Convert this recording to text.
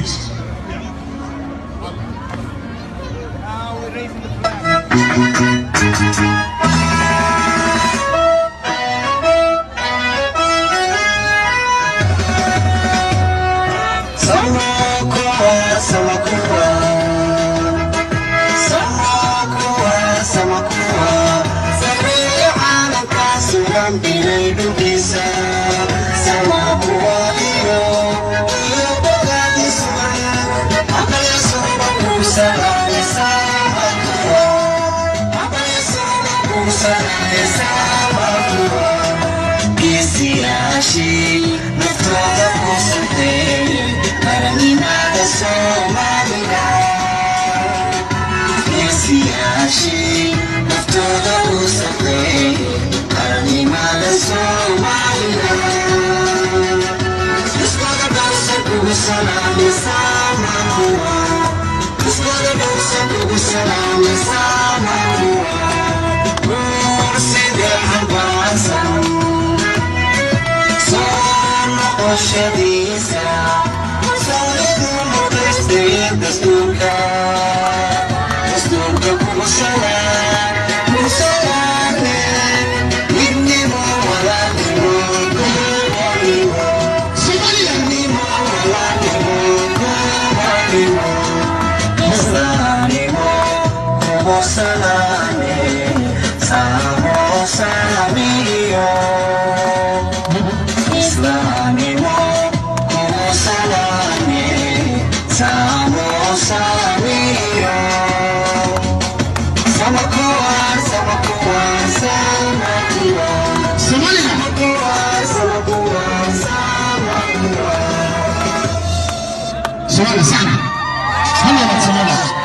Please. Now we're raising the flag. Samakuwa, samakuwa, samakuwa, samakuwa, sareeyo caalamka sugan bilay dhulkiisa. Samakuwa iyo bogaadi sugan, aqal suuban kuusanaye samakuwa, aqal suuban kuusanaye samakuwa. Geesiyaashii naftooda ku santay qarannimada Soomaaliya. Geesiyaashii naftooda ku santay qarannimada Soomaaliya. Iskooda dhowrsan kugu salaamay samakuwa. Iskooda dhowrsan kugu salaamay samakuwa. Nuur sida xambaarsan soo noqoshadiisa kalsoonidu mutaystay dastuurka dastuurka kugu salaan kugu salaane midnimo walaalnimo kuwanimo midnimo walaalnimo kuwanimo islaamnimo kugu salaane samo samiyo islaamnimo kugu salaame samo samiyo samakuwa samakuwa samakuwa. Somalia. Samakuwa samakuwa samakuwa. Somalia, sax. Hal labaad Somalia.